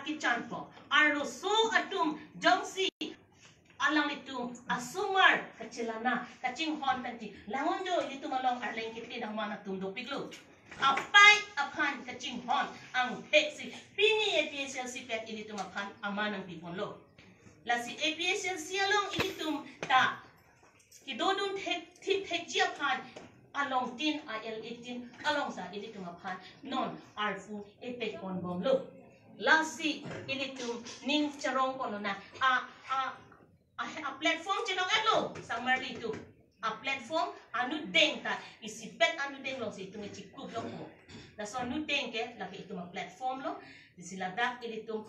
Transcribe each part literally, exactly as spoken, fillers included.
kachanpo. Arloso atum jongsi alanglitum asomar kachelana kachinghon pen ti langnon jo ilitum along arleng kethe dangman atum dopiklo. Apei aphan kachinghon angthek si pini A P H L C pen ilitum aphan aman nangpiponlo. Lasi A P H L C along ilitum ta kedodun thek thip thekji aphan along tin a L eighteen along sa ilitum aphan non arpu epek ponbomlo. Lasi ilitum ning charong ponlonang a a a, a platform chelong-etlo sangmarli atum. A platform anodeng ta isipet anodeng alongsi itum chikup longpo. Laso anodeng ke lake itum a platform lo. Lasi ladak ilitum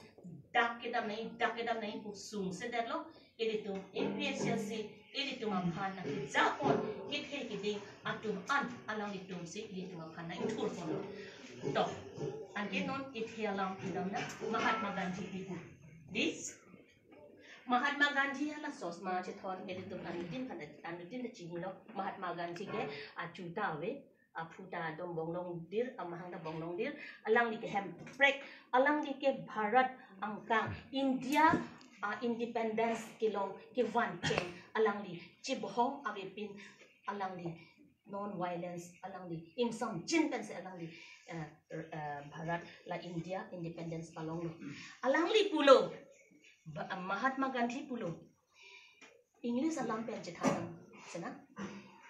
dak kedam nangji, dak kedam nangji pu sungsedetlo. Ilitum A P H L C ilitum aphan nangkejapon kethe keding atum an alanglitum si ilitum aphan nangthurponlo. To, anke non kethe alam kedam nang Mahatma Gandhi kipu. This Mahatma Gandhi hala sosma chethon ilitum anuttin aphan anuttin ta chinilo. Mahatma Gandhi ke achu ta ave, aphu ta dom bonglongdir, amahang ta bonglongdir, alangli ke hemprek, alangli ke Bharat angkang, India a independence kelong kevan cheng alangli chibohong avepin alangli non violence alangli imsam jin pensi alangli eh, eh, Bharat la India independence palonglo. Alangli pulo, Ba- Mahatma Gandhi pulo. English alam pen chethan sena.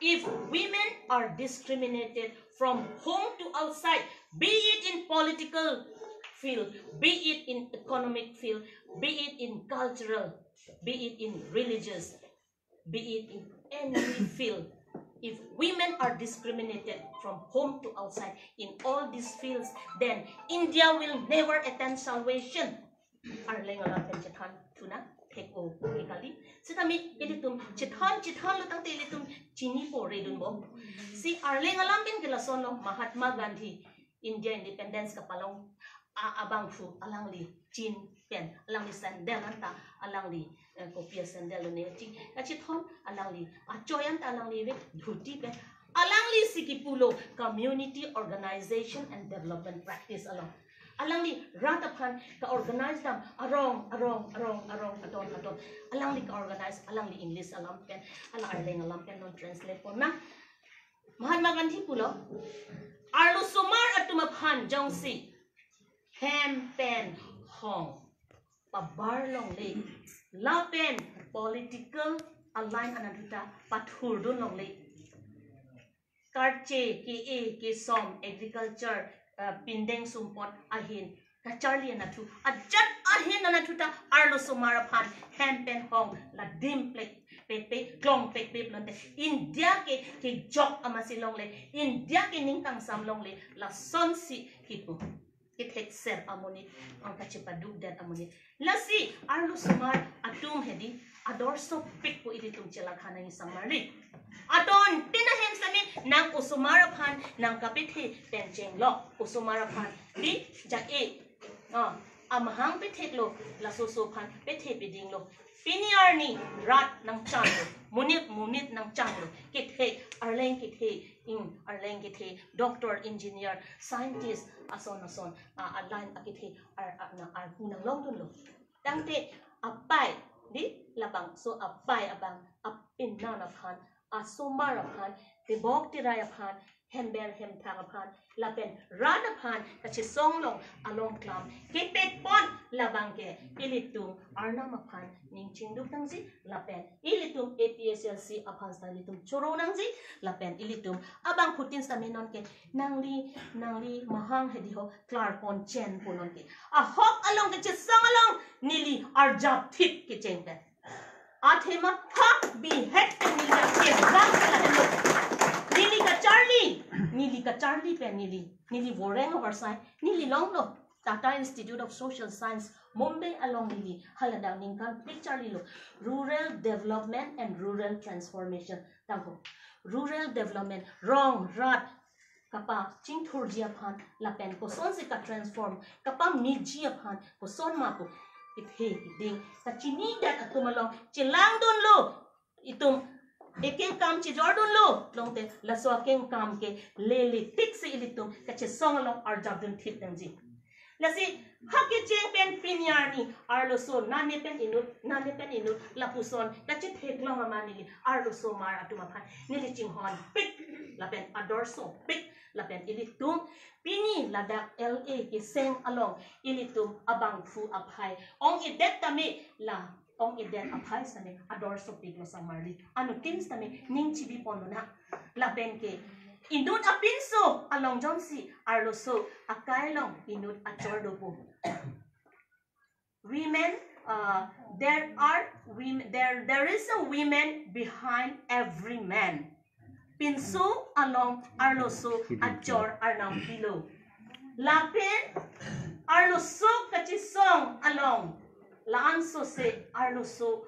If women are discriminated from home to outside, be it in political field, be it in economic field, be it in cultural, be it in religious, be it in any field, if women are discriminated from home to outside in all these fields, then India will never attain salvation. Arleng alam pen chethan thunang thek-o ke kali. Sitame ilitum chethan chethanlo tangte ilitum chinipo redunbom. Si arleng alam pen ke lasonlo, Mahatma Gandhi India independence kapalong a- abangphu alangli chin pen alangli sandal anta alangli eh, kopi sandal lo ne chi kachethon alangli achoi anta alangli ave dhoti pen alangli si kipulo community organization and development practice along. Alangli rat aphan ka-organize dam arong arong arong arong adon adon alangli ka-organize alangli English alam pen alang arleng alam pen non translate ponnang. Mahatma Gandhi pulo, arlosomar atum aphan jongsi hem pen hong pabar longle, lapen political aline anatthu ta pathurdun longle, karche, ke-e, kesom, agriculture, eh, pindeng sumpot ahin kacharli anatthu ajat ahin anatthu ta arlosomar aphan hem pen hong la dim plek pekpe klong pekpe pulote India ke kejok amatsi longle, India ke ning kangsam longle, lasonsi kipu kethekser amonit, ang kachepadukdet amonit. Lasi arlosomar atum hedi adorsopik pu ilitum chelakhan nangji sangmarli. Adon tin ahem sami nang osomar aphan nangkapethe pen chenglok, osomar aphan di ja-e, ah, amahang petheklo, lasoso aphan pethe pedinglo. Pini arni rat nangchanglo, monit monit nangchanglo, kethe, arleng kethe, ing arleng kethe, doctor, engineer, scientist, ason ason a, a line akethe ar, a, nang arpu nanglongdunlo. Tangte apei di labangso apei abang apinan aphan, asomar aphan, tebok terai aphan, hember hemthak aphan, lapen rat aphan kachesong along along klam kepekpon labang ke ilitum Arnam aphan ning chingduk nangji, lapen ilitum A P H L C aphan seta ilitum choro nangji, lapen ilitum abangphutin seta menon ke nangli nangli mahang hedi ho klarpon chen punon ke. Ahok along kachesong along neli arjap thip kecheng pen. Athema phak bihek pen neli akevang ke lahenlo. Neli kacharli, neli kacharli pen neli, neli voreng avarsai, neli longlo Tata Institute of Social Science, Mumbai along neli haladak ningkan phli charlilo. Rural Development and Rural Transformation tangho. Rural development, rong rat kapachingthurji aphan lapen kosonsi katransform, kapamiji aphan koson ma pu kethe keding kachinidet atum along chelangdunlo. Itum ekeng kam chejordunlo, longte laso akeng kam ke lele thiksi ilitum kachesong along arjapdun thip nangji. Lasi Ha kecheng pen pini arni arloso nane pen inut, nane pen inut lapuson kachetheklong amat neli arloso mar atum aphan neli chinghonpik lapen adorsopik lapen ilitum pini ladak L A keseng along ilitum abangphu aphai ong-edet tame la ong-edet aphai sitame adorsopiklo sangmarli. Anuttin sitame ning chibiponlonang. Lapen ke inut apinso along jongsi arloso akai along inut achor dopo. Women, uh, there are women, there, there is a women behind every man. Pinso along arloso achor arnam pilo. Lapen arloso kachesong along la-an sose arloso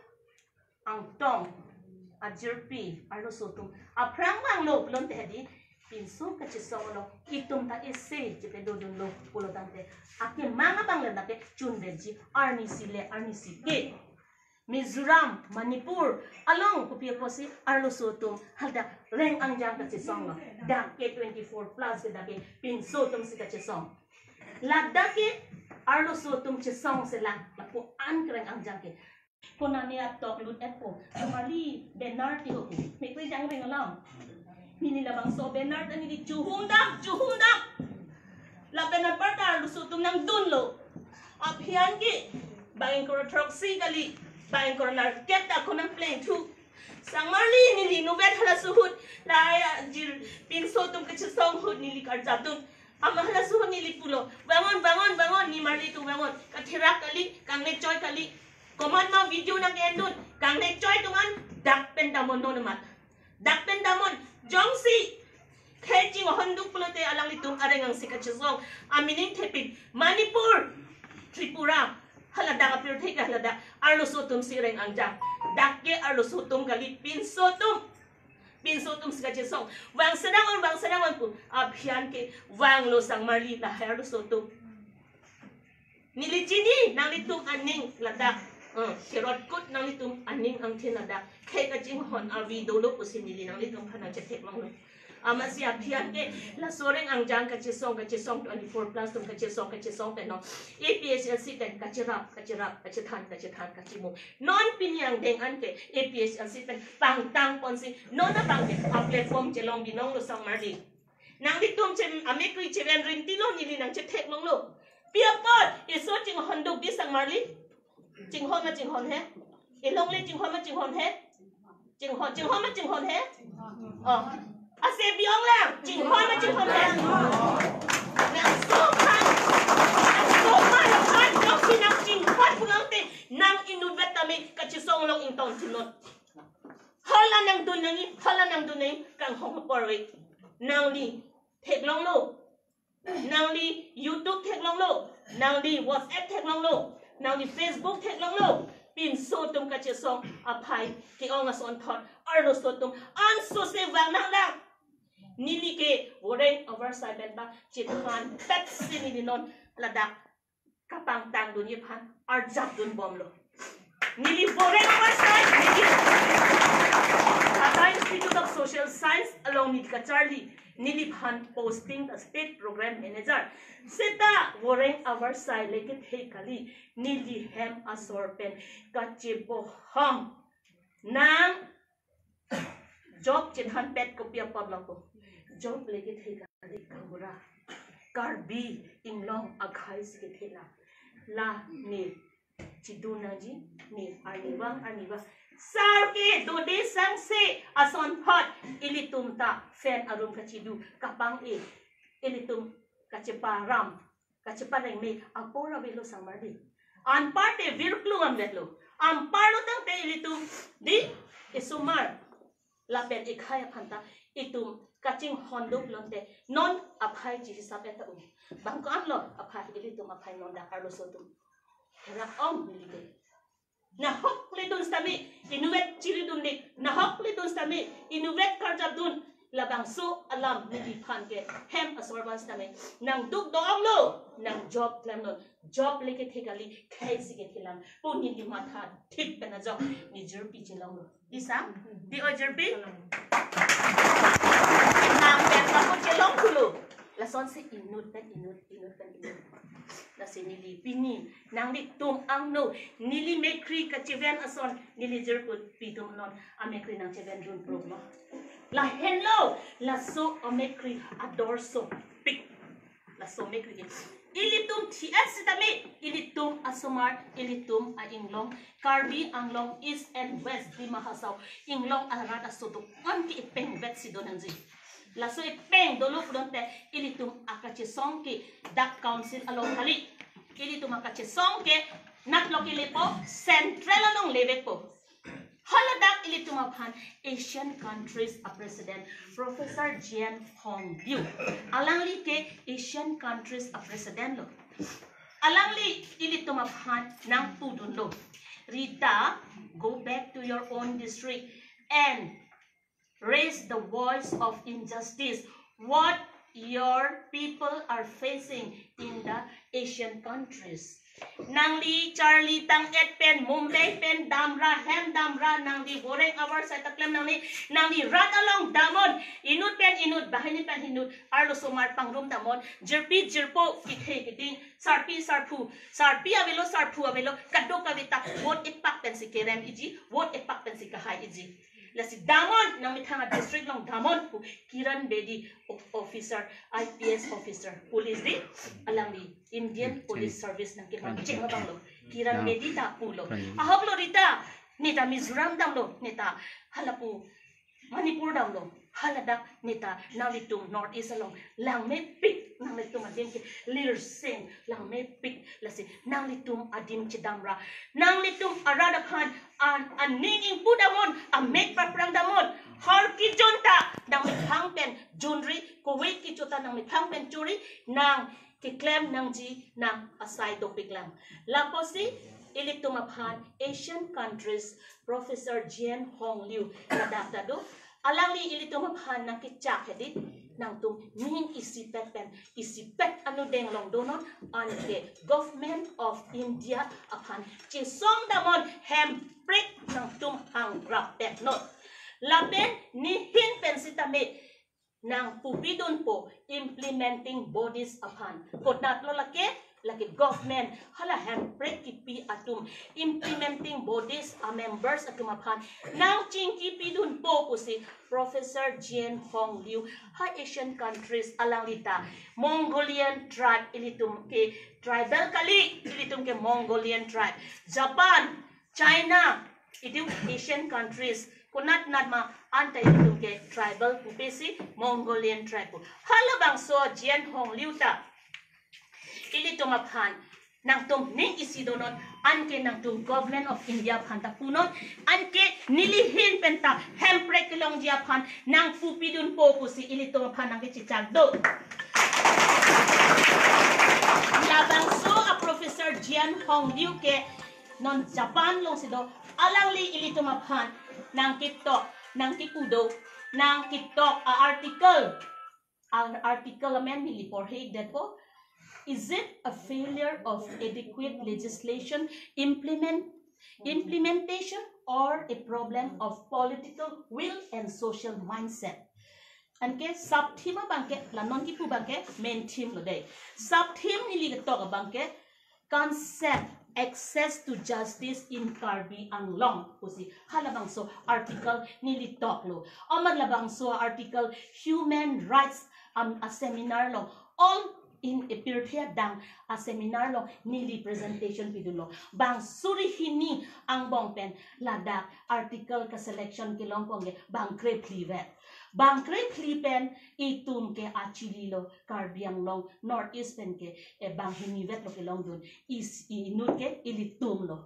angtong ajirpi arloso atum aphrang vanglo pulote hedi pinso kachesong along itum ta isi chepedodunlo pulo tangte akemang abang le nake chunveji arnisi le arnisi ke. Mizoram, Manipur along kopi apotsi arloso atum hadak reng angjang kachesonglo. Dak ke twenty-four plus ke dak ke pinso atum si kachesong. Ladak ke arloso atum chesong selang lapu-an kereng angjang ke. Konane atok lut-etpo. Sangmarli banner ti ho. Mekri jang reng alam. Neli labangso banner ta neli chuhumdak, chuhumdak. Lapen anparta arloso atum nangdunlo. Aphi an ke bang ingkoi ra throksi kali, bang ingkoi ra nerkep ta ako nangplengthu. Sangmarli neli inutvet halaso ahut, la ya jir pinso atum kachesong ahut neli karjapdun. Amat halaso ahut neli pulo, vangon, vangon, vangon, nimarli atum vangon. Katherak kali, kangnekchoi kali. Komatma video nang-endun, kangnekchoi atum an, dak pen damnon amat. Dak pen damnon, jongsi khei chinghonduk pulote alanglitum areng angsi kachesong. Amining thepin, Manipur, Tripura, haladak apirthe ke haladak arloso atum si reng angjang. Dak ke arloso atum kali pinso atum. Pinso atum si kachesong. Vang sedang on, vang sedang on pu. Aphi an ke vanglo sangmarli lahai arloso atum. Neli chini nanglitum aning ladak. Eh, sirot kut nanglitum aning angthin ladak. Khei kachinghon avi dolo pusi neli nanglitum aphan nangchetheklonglo. Amatsi aphi an ke laso reng angjang kachesong, kachesong twenty-four plus atum kachesong, kachesong pen no. A P H L C pen kacherap, kacherap, kachethan, kachethan, kachimung. Non pini angdeng an ke A P H L C pen pangtang ponsi non abang ke a platform chelong binonglo sangmarli. Nanglitum che amekri cheven rinti lo neli nangchetheklonglo. Pi apot iso chinghonduk di sangmarli? Chinghon ma chinghon he? Ilongle chinghon ma chinghon he? Chinghon, chinghon ma chinghon he? Oh. Ase bi-ong lang, chinghon ma chinghon he? Nang so phan, nang so phan, phan jongsi nang chinghon pulote, nang inutvet tame kachesong along ingtong thunon. Hala nangdun nangji, hala nangdun nangji, kanghong apor ave. Nangli theklonglo. Nangli YouTube theklonglo, nangli WhatsApp theklonglo, nangli Facebook theklonglo. Pinso atum kachesong aphai ke-ong asonthot arloso atum ansose vang nanglang. Neli ke voreng avarsai pen ta chethanpetsi neli non ladak kapangtangdunji aphan arjapdunbomlo. Neli voreng avarsai, neli Tata Institute of Social Science along neli kacharli, neliphan posting ta State Program Manager. Seta voreng avarsai le kethe kali, neli hem asor pen kachebohong. Nang job chethanpet kopi apotlo ko. Job le kethe kali, Gaonbura, Karbi Anglong akhei si kethe la. La ne chidun nangji, ne arnivang, arnivang. Sar ke dode sangse asonthot ilitum ta fan arum kachidu kapang-e, ilitum kacheparam, kacheparengme apor avelo sangmarli. Anpar te virklung amletlo. Anparlo tangte ilitum di isomar lapen ikhei aphan ta itum kachinghonduk lonte non aphai ji hisap eta un. Bang ko-anlo aphai, ilitum aphai non dak arloso atum. Herak ong neli ke. Nahok ledun sitame inutvet chiri dundik. Nahok ledun sitame inutvet karjapdun. Labangso alam neliphan ke hem asor abang sitame nangduk do-onglo, nang job klemlo. Job le kethe kali, khei si kethe lang pu neli mathathip pen ajok ne jirpi chelonglo. Di sang, di-o jirpi. Nang pen kapu chelong dulu. Lasonsi inut pen inut, inut pen inut. Lasi neli pini nanglitum angno, neli mekkri kacheven ason, neli jirpo pi atum non amekkri nangcheven dun prok lo. Lahenlo, laso amekkri ador sopik. Laso amekkri ke ilitum thi-et sitame, ilitum asomar, ilitum a-inglong, Karbi Anglong, East and West Dima Hasao, inglong arat aso do-an ke ipeng vet si do nangji. Laso ipeng dolo pudon te ilitum akachesong ke dak council along kali. Ilitum akachesong ke nat lo ke lepo, central along levekpo. Haladak ilitum aphan Asian countries a president Professor Jian Hong Liu. Alangli ke Asian countries a president lo. Alangli ilitum aphan nangpudunlo. Rita, go back to your own district and raise the voice of injustice, what your people are facing in the Asian countries. Nangli charli tang-et pen Mumbai pen damra, hem damra, nangli boreng avar sai ta klem nangli, nangli rat along damnon, inut pen inut, banghini pen inut, arlo osomar pangrum damnon, jirpi jirpo, kethe keding, sarpi sarpo, sarpi avelo, sarpo avelo, kadokave ta vote epak pensi kerem iji, vote epak pensi kahai iji. Lasi damnon, nangmethang a district along damnon pu Kiran Bedi, o-, officer, I P S officer, police di, alangli Indian Police Service nangkepangcheng abang lo. Kiran Bedi ta pulo. Ahok lo Rita, neta Mizoram damlo, neta halapu Manipur damlo. Haladak neta nanglitum North East along langmepik, nanglitum adim ke lirsing langmepik, lasi nanglitum adim chedamra, nanglitum arat aphan an, aning ingpu damnon, amek parprang damnon. Har kejun ta nangmethang pen junri, kove kecho ta nangmethang pen chori, nangkeklem nangji nang asai dopiklang. Lapusi ilitum aphan Asian countries Professor Jian Hong Liu ladak ta do. Alangli ilitum aphan nangkechak hedi, nangtum ning isipet pen, isipet anodeng along donon, anke Government of India aphan chesong damnon, hemprek nangtum hangrap petnon. Lapen nehin pen sitame nangpupidunpo implementing bodies aphan. Konatlo lake, lake government, hala hemprek kipi atum, implementing bodies a members atum aphan nangchingkipidunpo pusi Professor Jian Hong Liu, ha Asian countries alangli ta Mongolian tribe, ilitum ke tribal kali, ilitum ke Mongolian tribe, Japan, China, itum Asian countries, konat natma anta itum ke tribal pu pesi Mongolian tribe pu. Halabangso Jian Hong Liu ta ilitum aphan nangtum ning isi donon, anke nangtum Government of India aphan ta punon, anke nelihin pen ta hemprek kelongji aphan nangpupidunpo pusi ilitum aphan nangkechechak do. Labangso a Professor Jian Hong Liu ke non Japan alongsi do, alangli ilitum aphan nangketok, nangkepu do, nangketok a article. A article amen neli porhe-ikdetpo. Is it a failure of adequate legislation implement, implementation or a problem of political will and social mindset? Anke sub theme abangke, la non kipu abangke main theme lo dei. Sub theme neli ketok abangke concept access to justice in Karbi Anglong pusi halabangso article neli toklo. Amat labangso article human rights, um, a seminar along, all in a pirthe adang a seminar along neli presentation pidunlo. Bang suri hini angbong pen ladak article ka selection kelong kongke bang krephli vet. Bang krephli pen itum ke achili lo, Karbi Anglong North East pen ke, eh, bang hini vet lo kelongdun. Is, inut ke ilitum lo.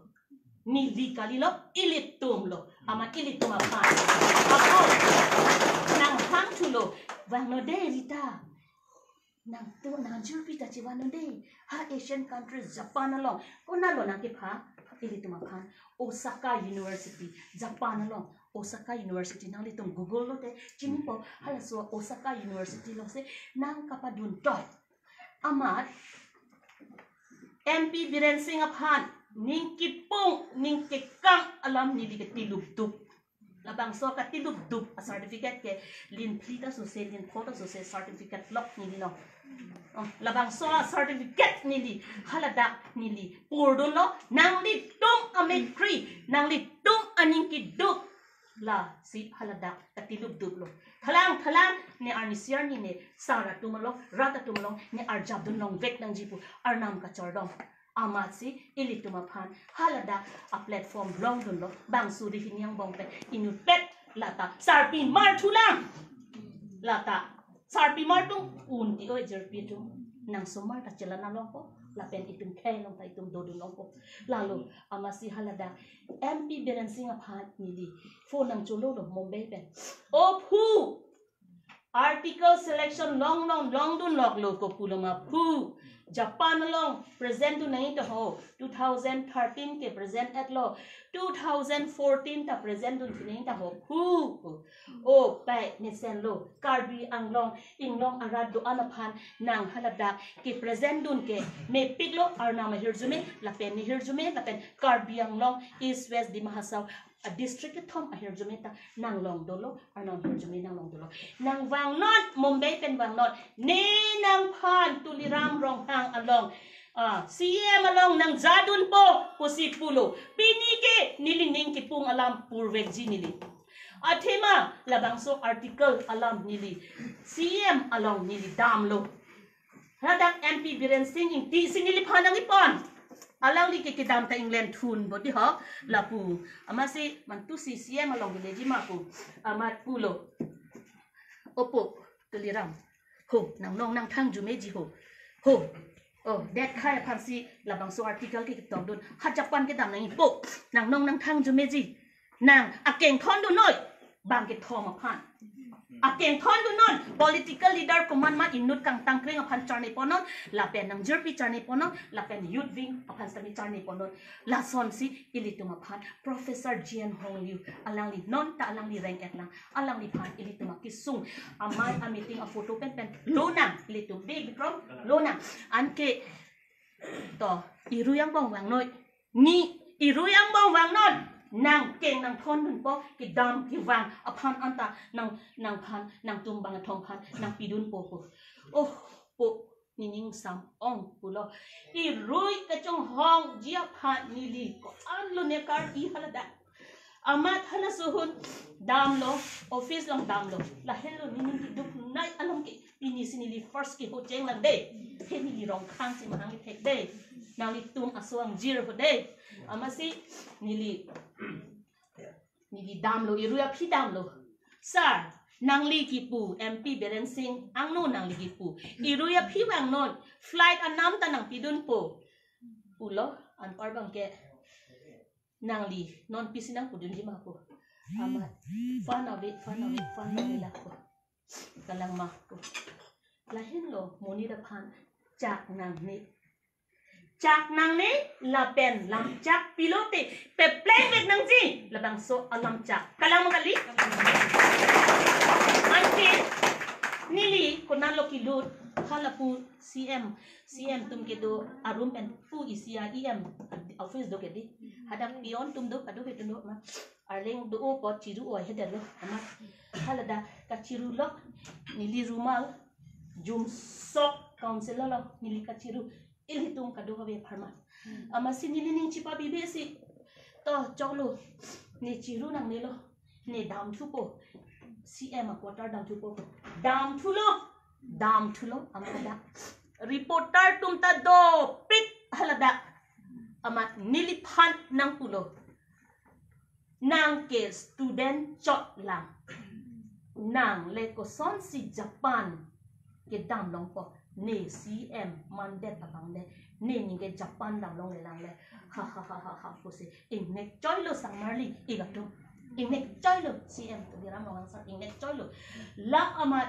Neli kali lo, ilitum lo. Amat ilitum aphan. Ako, nanghangthulo. Vangnon dei Rita. Nangtum, nangjirpi ta chevannon dei. Ha Asian countries Japan along. Konatlo nangkepha? Ilitum aphan Osaka University, Japan along. Osaka University nanglitum Google lote chinipo, halaso Osaka University alongsi nangkapadun toi. Amat M P Biren Singh aphan ning kipung, ning kekang alam neli ketilupdup. Labangso katilupdup a certificate ke lin phli ta sose, lin pho ta sose certificate lok neli lo. Oh, labangso a certificate neli haladak neli purdunlo, nanglitum amekkri, nanglitum aning keduk lasi haladak katilupduplo. Thalang thalang ne arnisi arni ne sar atum along, rat atum along ne arjapdun longvek nangji pu arnam kachardom. Amatsi ilitum aphan haladak a platform longdunlo, bang suri hini angbong pen inutpet lata sarpimar thulang. Lata sarpimar tum un-e oi jirpi tum, nang somar ta chelang longpo, lapen itum khei along ta itum dodun longpo. Lalo amatsi haladak M P Biren Singh aphan neli phone nangcholo lo Mumbai pen. O phu, article selection long long longdun loklo ko pulo ma phu. Japan along present dun nangji ta ho, two thousand thirteen ke present etlo, two thousand fourteen ta present dunji nangji ta ho phu. O pai mesenlo, Karbi Anglong inglong arat do-an aphan nang haladak ke present dun ke mepiklo, arnam ahirjume lapen nihirjume lapen Karbi Anglong East West Dima Hasao a district kethom ahirjume ta nang longdolo, arnam ahirjume nang longdolo. Nang vangnon, Mumbai pen vangnon, ne nangphan Tuliram Ronghang along, ah, C M along nang jadunpo pusi pulo. Pini ke neli ning kipung alam purvekji neli. Athema labangso article alam neli C M along neli damlo. Hadak M P Biren Singh Ingti si neliphan nangkipon. Alangli ke kedam ta England thun bodi ho lapu. Amatsi mantu si C M along ke leji ma pu. Amat pulo. Opo, Tuliram. Ho, nang nong nangthang jumeji ho. Ho. Oh, det khai aphansi labangso article ke ketokdun. Ha Japan kedam nangpo. Nang nong nangthang jumeji. Nang akeng thondun noi. Bang kethom aphan. Akeng thondun non. Political leader komat ma inut kangtangkreng aphan charneponon, lapen nangjirpi charneponon, lapen youth wing aphan sami charneponon. Lasonsi ilitum aphan Professor Jian Hong Liu, alangli non ta alangli rank et lang, alangliphan ilitum akesung amei a meeting a photo pen pen lonang, ilitum Bey Bikrom lonang. Anke to irui angbong vangnoi. Ni irui angbong vangnon, nang keng nang thondunpo, kedam kevang aphan anta nang, nangphan, nangtum bangkethom aphan nang pidunpo ko. Oh, po, nening sam ong pulo. Irui kachonghongji aphan neli ko-an lo ne kar-i haladak. Amat halaso ahut damlo, office along damlo. Lahenlo nening keduk nai alam ke, pini si neli first keho cheng lang dei. He neli Rongkhang si mahang ithek dei. Nanglitum aso angjir ho dei. Amatsi neli, neli damlo, irui aphi damlo. Sir, nangli kipu, M P Biren Singh angno nangli kipu. Irui aphi vangnon, flight anam ta nang pidunpo. Pulo, anpar bangke nangli non pisi nang pudunji ma pu. Amat fun away, fun away, fun away la pu. Kalang ma pu. Lahenlo monit aphan chak nangne. Chak nangne lapen lamchak pilote peplengvek nangji, labangso alamchak. Kalang ma kali? Anke neli konatlo kelut, halapu C M, C M atum kedo a room pen pu isi a E M office do ke dei. Hadak peon atum do, kadokave atum do ma. Arleng do-o apot chiru oi hedetlo. Amat haladak kachiru lok, neli rumal jumsok council lo, neli kachiru, ilitum kadokave apharman. Amatsi neli ning chipabibe si, to choklo, ne chiru nangnelo, ne damthupo, C M a quarter damthupo, damthulo, damthulo, amat hadak reporter atum ta dopik haladak. Amat neliphan nangpulo, nang ke student chot lang. Nang le kosonsi Japan kedam longpo, ne C M mandet abang le, ne ning ke Japan dam longle lang le. Ha ha ha ha ha pusi ingnek choilo sangmarli ik atum. Ingnek choilo C M Tuliram Ronghang sir, ingnek choilo. La amat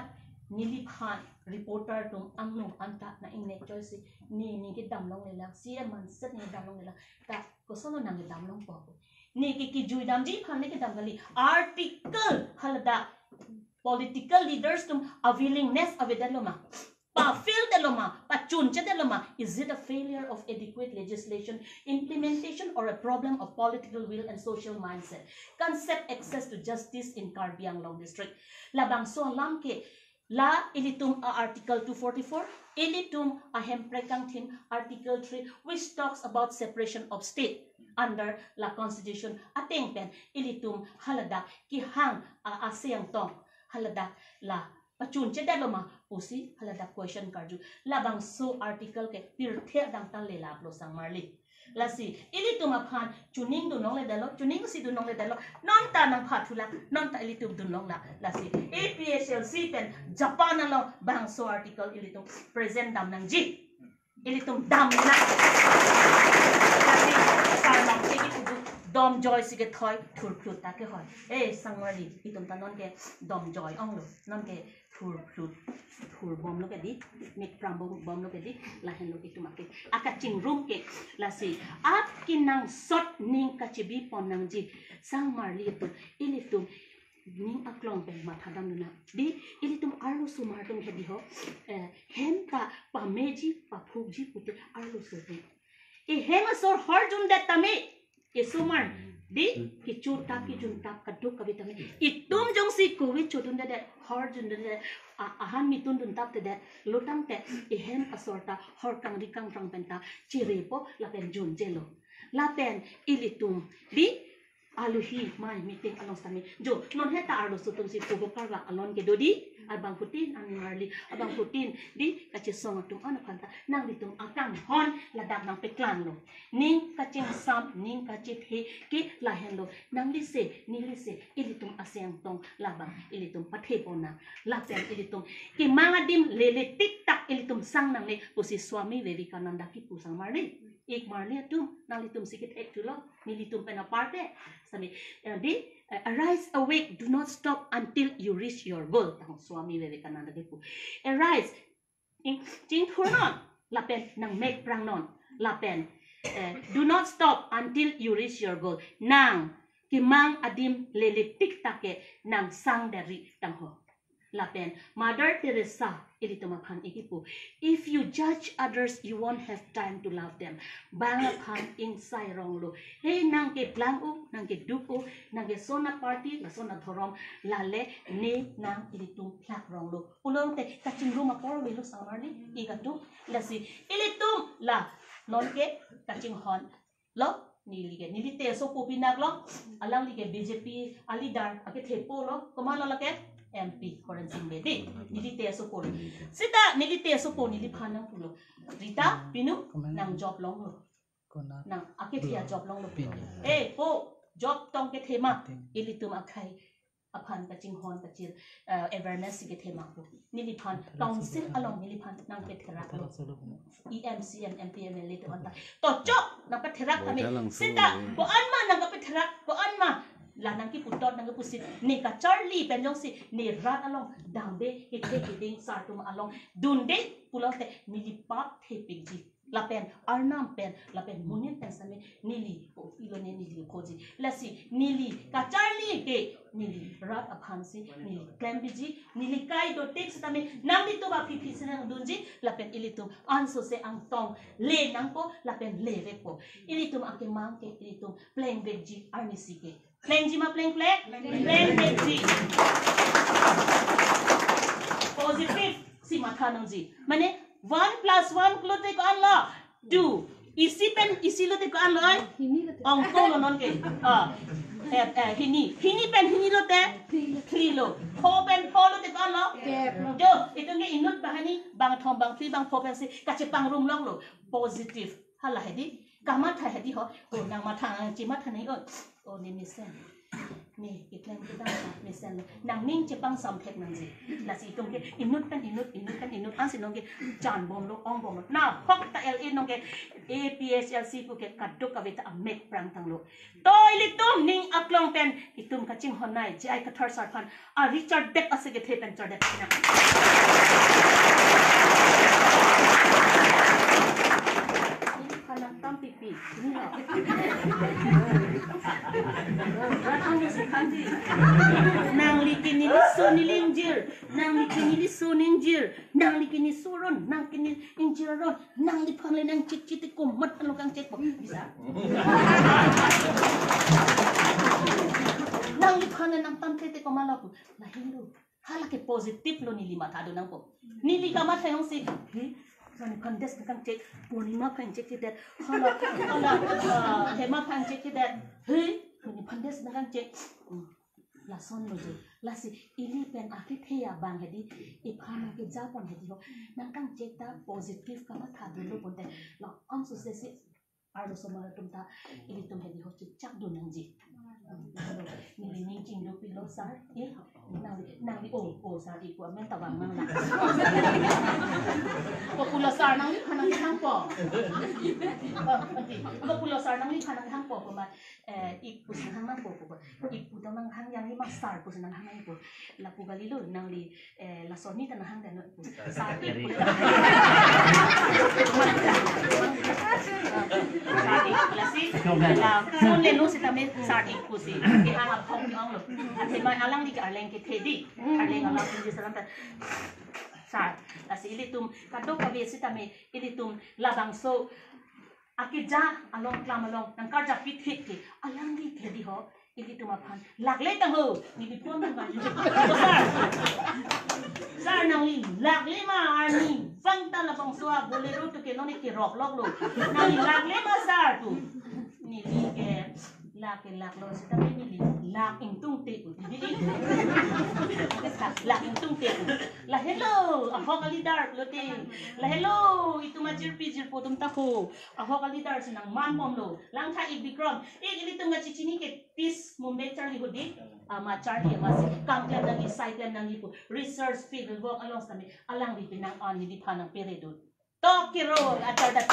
neliphan reporter atum angno anta nang ingnek choisi, ne ning ke dam longle lang, C M manset ne dam longle lang. Ta kosonlo nang kedam longpo? Ne ke kejui damji aphan ne kedam kali. Article haladak political leaders atum a willingness avedetlo ma? Pa-fail detlo ma? Pachunche detlo ma? Is it a failure of adequate legislation, implementation, or a problem of political will and social mindset? Concept access to justice in Karbi Anglong district. Labangso alam ke La ilitum a Article two forty-four, ilitum a Hemprek Kangthim Article three, which talks about separation of state under la Constitution ateng pen ilitum haladak kehang a aseng tong haladak la pachun chedetlo ma pusi haladak question karju. Labangso article ke pirthe adang ta lelaplo sangmarli. Lasi ilitum aphan chuning dun longledetlo, chuning si dun longledetlo. Non ta nangphathulak, non ta ilitum dun longlak. Lasi A P H L C pen Japan along bangso article ilitum present dam nangji. Ilitum dam nang. Lasi karlong egi kudu dom joy si kethoi thurphlut ta kehoi. Eh, sangmarli, itum ta non ke dom joy onglo, non ke thurphlut, thur bomlo ke dei, mek pram bom, bomlo ke dei, lahenlo itum ake akachingrum ke. Lasi akenangsot ning kachebi pon nangji sangmarli atum, ilitum ning aklong pen matha dam nang dei. Ilitum arloso mar atum hedi ho, eh, hem ta pameji paphukji pute arloso atum. Ehem asor horjundet tame, esomar dei, kechotap kejun tap kaduk kave tame. Itum jongsi kove chodundedet, horjundedet, a, ahan mitun dun tap tedet, lo tangte ehem asor ta hor kangri kangrang pen ta cherepo lapen junjelo. Lapen ilitum dei, alohi mai meeting along sitame, jo, non he ta arloso atum si pogo karvak alon kedo dei, abangphutin, ani marli, abangphutin dei, kachesong atum an aphan ta nanglitum akanghon ladak nangpeklanglo. Ning kachingsam, ning kachethe ke lahenlo. Nangli se, neli se, ilitum aseng tong labang ilitum pathe pon nang. Lapen ilitum kemang adim lele tik tak ilitum sang nangne pusi Swami Vivekananda kipu sangmarli. Ik marli atum, nanglitum si kethek thulo, nelitum pen aparte. Sami, eh, dei, eh, "Arise, awake, do not stop until you reach your goal," tang Swami Vivekananda kipu. Arise, ching, chingthur non, lapen nangmek prang non, lapen, eh, "Do not stop until you reach your goal." Nang kemang adim lele tik tak ke nang sangdari tang ho. Lapen Mother Teresa ilitum aphan ikipu, "If you judge others, you won't have time to love them." Bang aphan ingsai ronglo. He nang keplang u, nang keduk u, nang keson aparty, lason adhorom, lale ne nang ilitum plak ronglo. Pulote kachingrum apor avelo sangmarli, ik atum. Lasi ilitum la non ke kachinghon lo, neli ke, neli te asopo pinak lo, alangli ke B J P a leader, akethepo lo, komatlo lake M P Horen Sing Bey dei, neli te asopo lo. Seta neli te asopo neliphan nangpulo, "Rita, pinu, nang job longlo. Nang akethe a job longlo." Eh, po, job tong kethe ma, ilitum akhei aphan kachinghon kachir, eh, awareness si kethe ma pu. Neliphan council along neliphan nangpetheraklo. E M, C M, M P, M L A atum anta. To chok nangpetherak kami. Seta ko-an ma nangkapetherak, ko-an ma la nangkiputot nangkipusit. Ne kacharli pen jongsi ne rat along damde kethe keding sar atum along dunde pulote neli pap thepikji. Lapen Arnam pen, lapen monit pen sami neli ko ilo ne neli koji. Lasi neli kacharli ke neli rat aphan si neli klem biji, neli kai dotik sitame nanglitum aphi aphi si nangdunji, lapen ilitum ansose angtong le nangpo, lapen le vekpo. Ilitum akemang ke ilitum pleng vekji arnisi ke. Plengji ma pleng pleng? Pleng vekji. Positive si matha nangji. Mane one plus one pulote ko-anlo? Two. Isi pen isi lote ko-anlo, oi? Hini lote. Ongko lo non ke. Ah. Eh, eh, hini. Hini pen hini lote? Three lo. Three lo. Four pen four lote ko-anlo? Kep lo. Jo, itum ke inut banghini, bangthom, bangphli, bangpho pensi kachepangrum longlo. Positive. Hala hedi. Kamatha hedi ho. Oh, nang matha, nang chematha nang, oh. Oh, ne mesen. Ne, iklem kedam ta mesen lo. Nangning chepangsamthek nangji. Lasi itum ke inut pen inut, inut pen inut, ansi nonke jan bomlo, ong bomlo. Nahok ta L A nonke A P H L C pu ke kadokave ta amek prang tanglo. To ilitum ning aklong pen itum kachinghon nai, J I Kathar sar aphan a Richard Depp ase kethe pen chardep nang. Neli phan nangtampipi. Neli. Rat anglo si khanji. Nangli ke neli so neli ingjir. Nangli ke neli so neli ingjir. Nangli ke neli so ron. Nang ke neli ingjir ron. Nangliphan le nangchekchek te komat alo kangchek po. Bisa. Nangliphan le nangtamte te komat alo. Lahin lo. Hala ke positive lo neli mathadun nangpo. Neli kamatha jongsi, he, lason aphan des nangkangchek, Purnima aphan chekchedet, hala, hala, ah, Hema aphan chekchedet, he, Purnima aphan des nangkangchek. Hmm. Lason lo je. Lasi ili pen akethe abang hedi, iphan akejapon hedi ho. Nangkangchek ta positive kamathadunlo pulote, la-an suse si arloso mar atum ta ilitum hedi ho chipchakdun nangji. Neli ning chinglu pilo sir. Eh, nangli, nangli, oh, oh, sir, ipu amen ta vang nanglang. Ko pulo sir nangliphan nanghangpo. Oh, okay. Ko pulo sir nangliphan nanghangpo, komat, eh, ipu si nanghang nangpo, ko, ipu ta nanghang yang ni ma sir pu si nanghang nangpo. Lapu kalilo, nangli, eh, lason ni ta nanghang dan, ipu. Sir ipu. Sir ipu lasi, la phone le no sitame sir ipu si. Kehang aphong ni onglo. Athema alangli ke arleng kethe di. Arleng alam pini salam ta. Sir, lasi ilitum kadokave sitame ilitum labangso akeja along, klam along nangkarjap pithek ke alangli ke di ho, ilitum aphan lakle tangho, neli phone nang kaju. Sir, sir, nangli lakle ma, arnivang ta labangso a-Bolero tu ke non ke rock lock lo. Nangli lakle ma sir pu. Neli ke lak ke laklo sitame neli lak ingtungte pu, di, di. Lak ingtungte pu. Lahelo, ahok a-leader lote. Lahelo, itum ajirpi jirpo atum ta ko. Ahok a-leader si nangmanbomlo. Langtha ik Bikram, ik ilitum kachechini ke peace movement charli hedi. Amat charli, amatsi kam klem nangji, sai klem nangji pu research field work along sitame alangli penang an neliphan nangperedun. Tok kiro achar dat.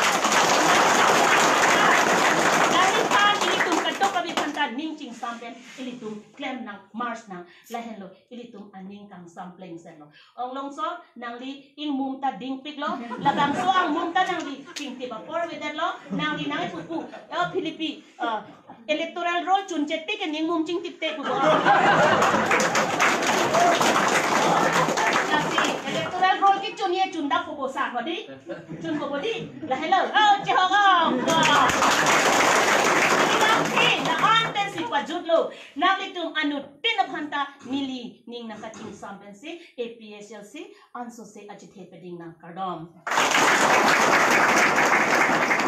Lahei aphan ilitum kadokave aphan ta ning chingsam pen ilitum klem nang, march nang. Lahenlo ilitum aning kangsam plengsenlo. Ong Longsor, nangli ingmum ta dingpiklo, labangso angmum ta nangli pingtip apor avedetlo, nangli nangkipupu, eh, Philippi, eh, electoral roll chunche tik ke ning mum chingtipte pu. Lasi electoral roll kechun ye chun dak pu bo sir hedi. Chun ko bo di. Lahelo. Oh, chehong, oh. Wah. Neli nangke, la-an pensi pajutlo. Nanglitum anuttin aphan ta neli ning nangkachingsam pensi A P H L C ansose achethe peding nang, kardom.